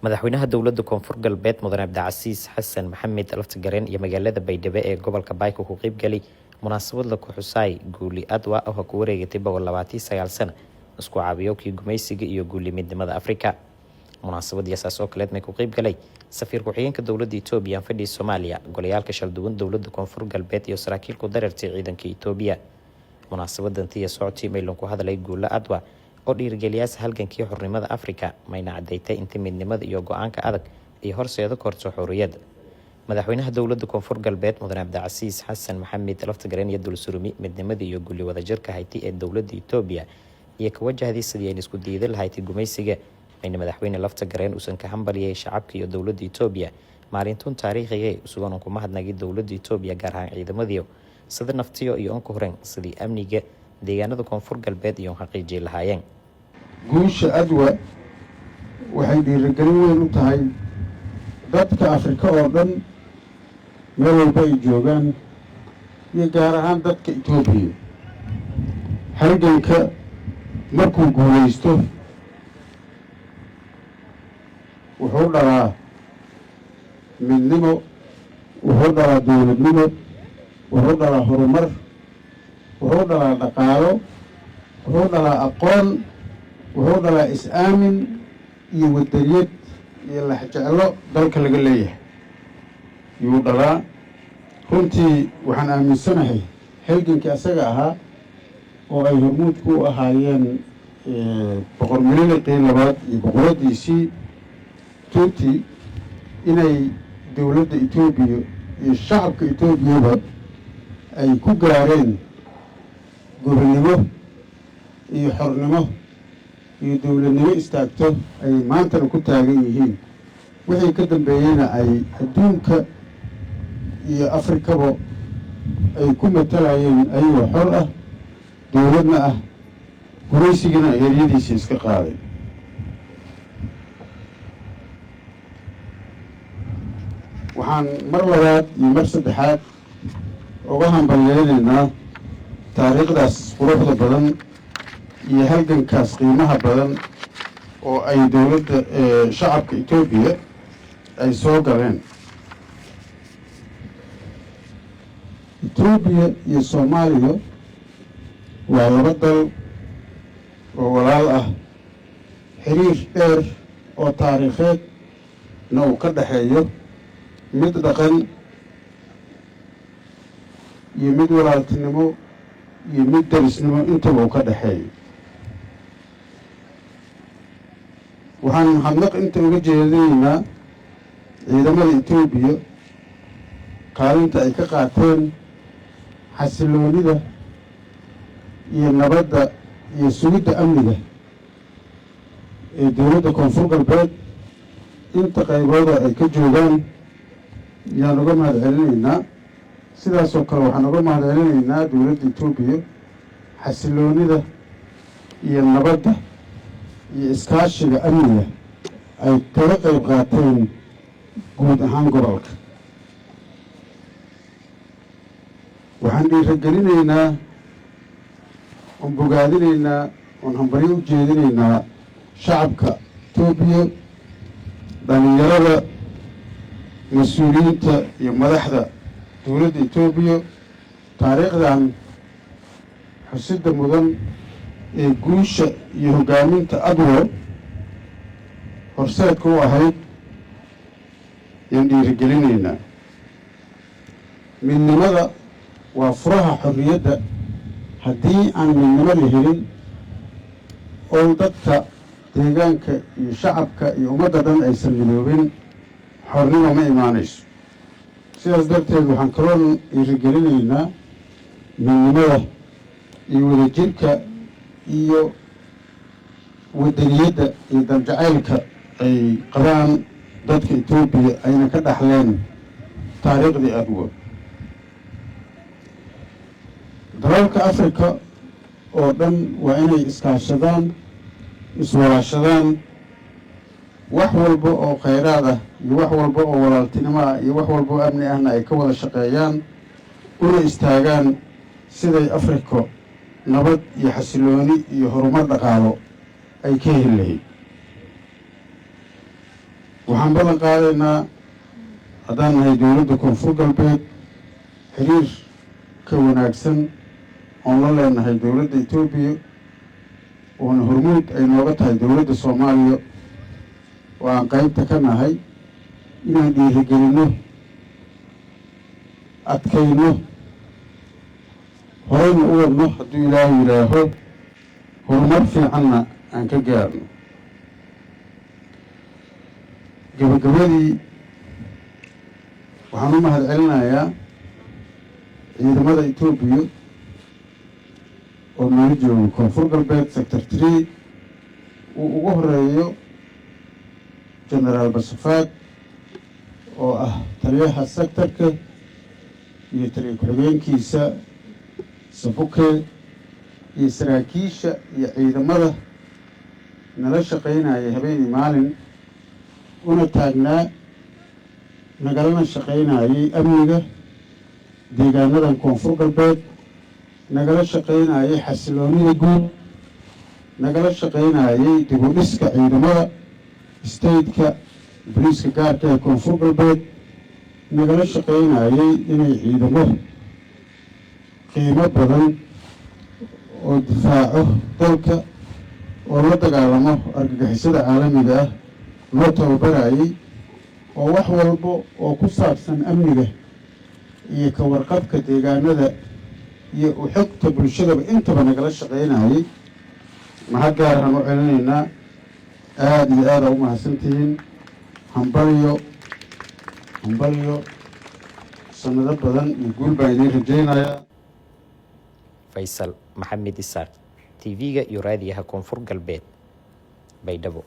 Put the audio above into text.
Madaxweynaha Dowlada Koonfur Galbeed, Mudane Cabdicasiis Xasan Maxamed Laftagareen, iyo magaalada Baydhabo ee gobolka Baay ku qeybgalay munaasabad laku xusaay guuli Adwa oo ku wareegatay 129 sano isku caabiyowkii gumaysiga iyo guuli midnimada Afrika. Munaasabadii saas oo kaleed may ku qeybgalay safiir ku-xigeenka dowlada Itoobiya fadhi Soomaaliya, golayaalka shalduwan dowlada Koonfur Galbeed iyo saraakiil ku dareertay ciidanka Itoobiya. Munaasabadan tiya socotay maylan ku hadlay guula Adwa oo dhiirigeliyaasa halgankii xornimada Afrika, mayna cadeytay inta midnimada iyo go-aanka adag iyo horseeda korto xorriyad. Madaxweynaha Dowlada Koonfur Galbeed, Mudane Cabdicasiis Xasan Maxamed Laftagareen, iyo dulsurumi midnimadii iyo guli wadajirka hayti ee dowlada Itoobiya iyo ka wajahday sidii ayna isku diidi lahayti gumaysiga. Mayna Madaxweyne Laftagareen uusan ka hambaliyay shacabka iyo dowlada Itoobiya maalintun taariikhiga, sugan ku mahadnagay dowlada Itoobiya, gaar ahaan ciidamadiio sida naftiyo iyo onka horen sidii amniga deegaanada Koonfur Galbeed iyo xaqiijii lahaayeen. Guusha Adwa waxay dhiirigelin weyn u tahay dadka Afrika oo dhan meel walba ay joogaan, iyo gaar ahaan dadka Itoobiya. Halganka markuu guulaysto wuxuu dhalaa midnimo, wuxuu dhalaa dowladnimo, wuxuu dhalaa horumar, wuxuu dhalaa dhaqaalo, wuxuu dhalaa aqoon, wuxuu dhalaa is-aamin iyo wadaniyad iyo laxjeclo dalka laga leeyahay yuu dhalaa. Runtii waxaan aaminsanahay halgankii asaga ahaa oo ay hormuudku u ahaayeen Boqor Mililiqii labaad iyo boqoradiisii Tuuti inay dowladda Itoobiya iyo shacabka Etoobiyaba ay ku gaareen gobonnimo iyo xornimo iyo dowladnimo istaagto ay maantana ku taagan yihiin. Wixii ka dambeeyeyna ay adduunka iyo Afrikaba ay ku matalayeen ayagoo xor ah, dowladna ah, gumaysigana heeryadiisii iska qaaday. Waxaan mar labaad iyo mar saddexaad uga hambalyeynaynaa taariikhdaas quruxda badan iyo halgankaas qiimaha badan oo ay dowladda shacabka Itoobiya ay soo galeen. Itoobiya iyo Soomaaliya waa laba dal oo walaal ah, xiriir dheer oo taariikheed na uu ka dhexeeyo, mid dhaqan iyo mid walaaltinimo iyo mid darisnimo intaba uu ka dhexeeyo. Waxaan mahadnaq inta uga jeedinaynaa ciidamada Itoobiya kaalinta ay ka qaateen xasiloonida iyo nabadda iyo sugidda amniga ee dowladda Koonfur Galbeed inta qaybooda ay ka joogaan ayaan uga mahad celinaynaa. Sidaasoo kale waxaan uga mahad celinaynaa dowladda Itoobiya xasiloonida iyo nabadda iyo iskaashiga amniga ay kaga qayb qaateen guud ahaan gobolka. Waxaan dhiiragelinaynaa oon bogaadinaynaa oon hambalyo u jeedinaynaa shacabka Itoobiya, dhalinyarada, mas-uuliyiinta iyo madaxda dowladda Itoobiya taariikhdan xusidda mudan ee guusha iyo hoggaaminta Adwo horseedka u ahayd yaan dhiirigelinaynaa. Midnimada waa furaha xorriyadda. Haddii aan midnimo la helin oo dadka deegaanka iyo shacabka iyo ummadda dhan aysan midoobin, xornimo ma imaanayso. Sidaas darteed waxaan kaloo dhiirigelinaynaa midnimada iyo wadajirka iyo wadaniyadda iyo daljacaylka ay qabaan dadka Itoobiya ayna ka dhaxleen taariikhdii Adwo. Dalalka Afrika oo dhan waa inay iskaashadaan, iswalaashadaan, wax walba oo khayraad ah iyo wax walba oo walaaltinimo ah iyo wax walba oo amni ahna ay ka wada shaqeeyaan, una istaagaan siday Afrika nabad iyo xasilooni iyo horumar dhaqaalo ay ka heli lahayd. Waxaan ballan qaadaynaa, haddaan nahay dowladda Koonfur Galbeed, xiriir ka wanaagsan oon la leenahay dowladda Etoobiya, oona hormuud ay nooga tahay dowladda Soomaaliya oo aan qeybta ka nahay, inaan dhiirigelinno, adkayno, horeyna u wadno, hadduu Ilaahu yidhaaho, horumar fiicanna aan ka gaarno. Gabagabadii, waxaan u mahad celinayaa ciidamada Etoobiya oo nala joogo Koonfur Galbeed Sector 3, uu ugu horeeyo Genaraal Basafaad oo ah taliyaha sectorka, iyo taliya ku-xigeenkiisa Sabuke, iyo saraakiisha iyo ciidamada nala shaqaynaya habeenii maalin, una taagnaa, nagalana shaqaynayay amniga deegaanadan Koonfur Galbeed, nagala shaqaynayay xasiloonida guud, nagala shaqaynayay dib u dhiska ciidamada stateka, boliiska gaarka ee Koonfur Galbeed, nagala shaqaynayay inay ciidamo qiimo badan oo difaaco dalka oo la dagaalamo argagixisada caalamiga ah loo tababarayay, oo wax walba oo ku saabsan amniga iyo ka warqabka deegaanada iyo u xogta bulshadaba intaba nagala shaqaynayay. Mahad gaaraan u celinaynaa. Aada iyo aada u mahadsantihiin. Hambalyo, hambalyo, sanado badan iyo guul baan idiin rajaynayaa. Faysal Maxamed Isaaq, TV-ga iyo raadiyaha Koonfur Galbeed, Baydhabo.